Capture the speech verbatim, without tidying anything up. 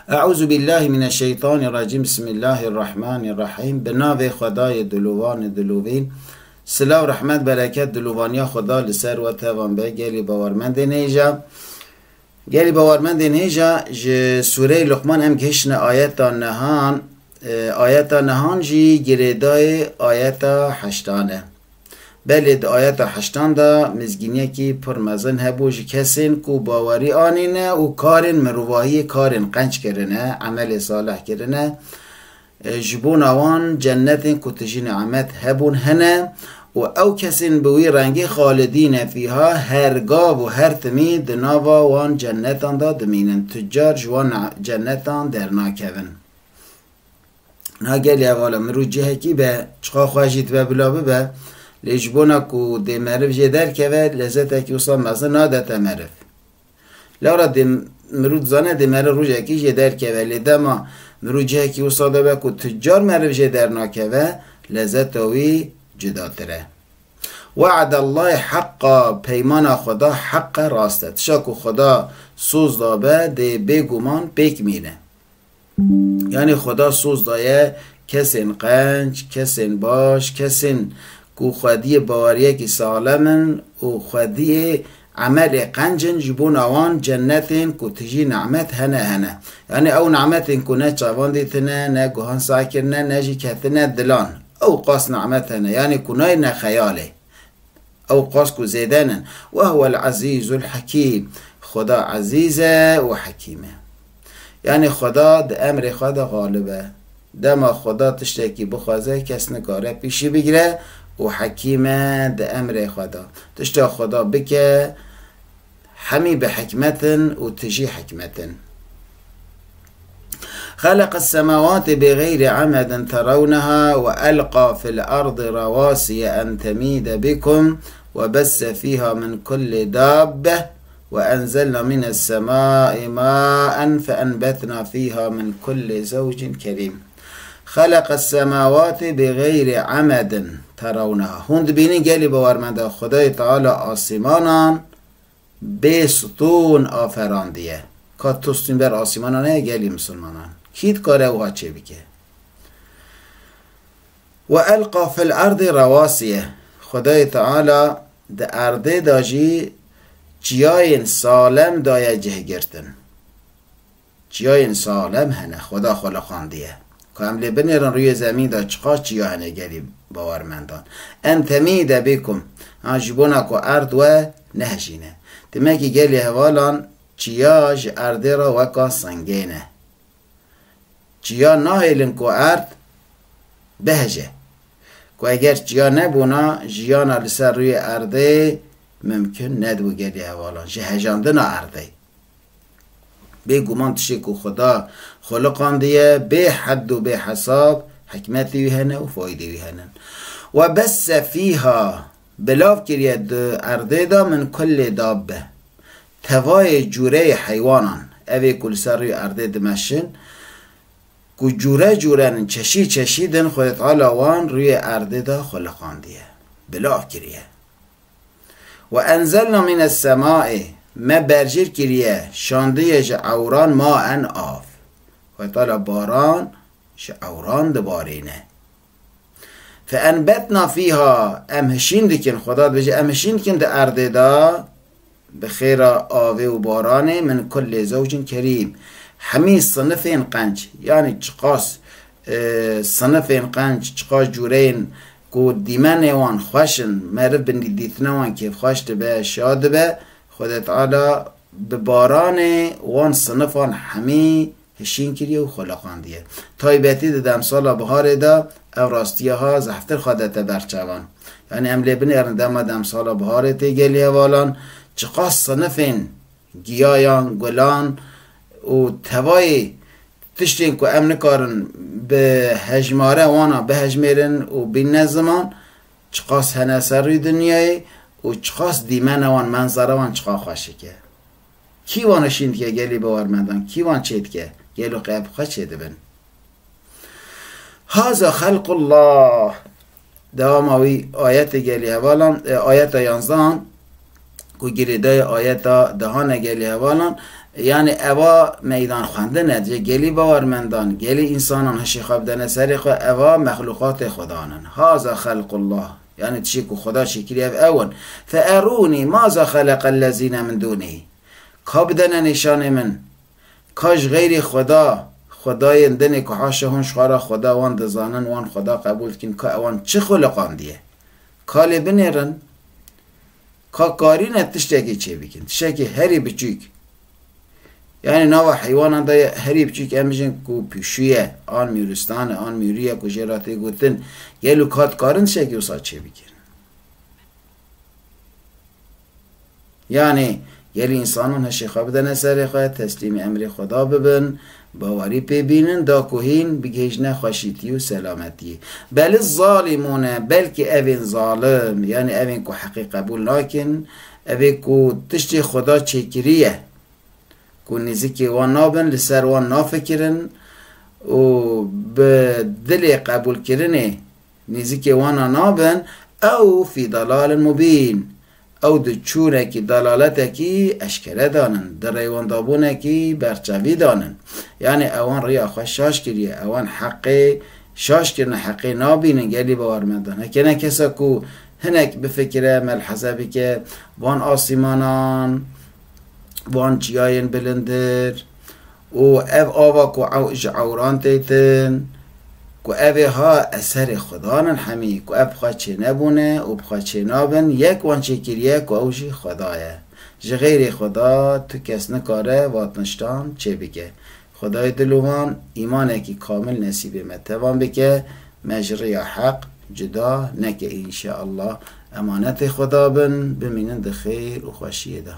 Eûzubîllahimineşşeytanirracîm. Bismillahirrahmanirrahîm. Bi navê Xwedayê dilovan û dilovîn. Silav, rehmet, bereket, dilovaniya Xweda li ser we tevan be, gelî bawermendên hêja. Gelî bawermendên hêja, ji Sûreyê Luqman em gihiştine ayeta nehan, e, ayeta nehan jî girêdayê ayeta heştan e. Belê di ayeta heştan de mizgîniyekî pir mezin hebû ji kesên ku bawerî anîne û karên mirovahiyê, karên qenc kirine, emelê salih kirine. E, ji bona wan cennetên ku tijî nimet hebûn hene û ew kesên bi wî rengî xalidîne fîha, her gav û her timî di nava wan cennetan de dimînin. Tucar ji wan cennetan dernakevin. Na gelî hevala, mirû cihekî be, çiqa xwe jî dibe bila bibe, lê ji bona ku dê meriv jê derkeve, lezzetekî wisa mezin nadete meriv. Lewra dê mirû dizane dê meriv rojekî jê derkeve, lê dema mirû cihekî wisa de be ku tucar meriv jê dernakeve, lezzeta wî cudatir e. We'dallahî heqqa, peymana Xweda heq e, rast e. Tişta ku Xweda soz dabe, dê bêguman pêk mîne. Yanî Xweda soz daye kesên qenc, kesên baş, kesên ku xwediyê baweriyekî saxlem in û xwediyê emelê qenc in, ji bona wan cennetên ku tijî nimet hene hene. Yanî ew nimetên ku ne çavan dîtine, ne guhan seh kirine, ne jî ketine dilan. Ew qas nimet hene, yanî ku nayêne xeyalê. Ew qas ku zêde nin. Ve huwel ezîzul hekîm. Xweda ezîz e û hekîm e. Yanî Xweda di emrê xwe de xalib e. Dema Xweda tiştekî bixwaze, kes nikare pêşî bigire û hekîm e di emrê xwe de. Tişta Xweda bike, hemî bi hikmet in û tijî hikmet in. خلق السماوات بغير عمد ترونها وألقى في الأرض رواسي أن تميد بكم وبث فيها من كل دابة وأنزلنا من السماء ماء فأنبتنا فيها من كل زوج كريم. خلق السماوات بغير عمد ترونها. Hûn dibînin gelî bawermenda Xwedayê Teala asîmanan bê stûn aferandiye. Ka tu stûn ber asîmana neye gelî misilmanan. Kî dikare wiha çêbike? Ve elqa fil erdî rewasiye. Xwedayê Teala di erdê de jî çiyayên salem daye cihgirtin. Çiyayên salem hene, Xweda xwe liqandiye. Ku em lê binêrin rûyê zemîn de çiqas çiya hene gelî bawermendan. En temîde bikum, ha, ji bona ku erd we nehejîne. Demekî gelî hevalan çiya ji erdê re weka singê ne. Çiya nahêlin ku erd biheje. Ku eger çiya nebûna, jiyana li ser rûyê erdê mimkun nedibû gelî hevalan. Ji hejandina erdê. Bêguman tiştê ku Xweda xwe liqandiye, bê hed û bê hesab hikmetê wî hene û faydê wî hene. Ve besse fîha, bilav kiriye di erdê de min kullê dabbe. Tevayê cûreyê heywanan, evê ku li ser rûyê erdê dimeşin, ku cûre cûre nin, çeşî çeşîd in, Xwedê Teala wan rûyê erdê de xuliqandiye, bilav kiriye. Ve enzelna mines semai, me berjêr kiriye, şandiye ji ewran maen av. Xwedê Teala baran ji ewran dibarîne. Fe enbetna fîha, em hişîn dikin, Xweda dibêje, em hişîn dikin di erdê de, bi xêra avê û baranê, min kullê zewcin kerîm. Hemî sinifên qenc, yanî çiqas, e, sinifên qenc, çiqas cûreyên ku dîmenê wan xweş in, meriv bi dîtina wan kêfxweş dibe, şa dibe, Xwedê Teala bi baranê wan sinifan hemî hişîn kiriye û xuliqandiye. Taybetî di demsala biharê de ev rastiya ha zehftir xwe dete ber çavan. Yanî em lê binêrin dema demsala biharê tê gelî hevalan, çiqas sinifên giyayan, gulan û tevayê tiştên ku em nikarin bi hejmare wana bihejmêrin û bînne ziman, çiqas hene ser rûyê dinyayê û çiqas dîmene wan, menzara wan çiqa xweşik e. Kî wan hişîn dike gelî bawermendan? Kî wan çê dike? Gelo qey bi xwe çê dibin? Haza xelqullah. Dewama wî ayetê gelî hevalan, e, ayeta yanzdehan, ku girêdayê ayeta dehan e gelî hevalan, Yani eva meydan xwendin e, cê gelî bawermendan, gelî însanan hişê xwe bidene serê xwe, eva mexlûqatê Xudan in. Haza xelqullah. Yani tiştê ku Xuda çêkiriye ev ew in. Fe erûnî maza xeleqellezîne min dûnî. Ka bidene nîşanê min. Ka ji xeyrê Xuda, Xwedayên dinê ku haşa hûn ji xwe re Xuda wan dizanin, wan Xuda qebûl dikin, ka ewan çi xuliqandiye? Ka lê binêrin, ka karîne tiştekî çêbikin, tiştekî herî biçûk. Yani nava heywanan de herî biçûk em bijin ku pîşû ye, an mîrûstan e, an mîrû ye ku jê re tê gotin, gelo ka dikarin tiştekî wisa çêbikin? Yani, gelî însanan hişê xwe bidene serê xwe, teslîmî emrê Xweda bibin, bawerî pê bînin, da ku hîn bigihîjine xweşîtî û selametiyê. Belî zalimûne, belkî evên zalim, yani evên ku heqê qebûl nakin, evê ku tiştê Xweda çêkiriye, ku nêzikê wan nabin, li ser wan nafikirin û bi dilê qebûlkirinê nêzikê wana nabin, ew fî dalalin mubîn, ew di çûnekî dalaletekî eşkere danin, di rêwendabûnekî berçavî danin. Yani ewan riya xwe şaş kiriye, ewan heqê şaş kirine, heqê nabînin gelî bawermendan. Heke ne kesa ku hinek bifikire, melheze bike, van asîmanan, van çiyayên bilindir û ev ava ku ew-, ji ewran têtin, ku ev ê ha eserê Xudan in hemî, ku ev bi xwe çênebûne û bi xwe çênabin, yek wan çêkiriye ku ew jî Xuda ye. Ji xeyrê Xuda tu kes nikare vatniştan çêbike. Xwedayê dilovan îmanekî kamil nesîbê me tevan bike, me ji riya heq cuda neke înşeallah. Emanetê Xweda bin, bimînin di xêr û xweşiyê de.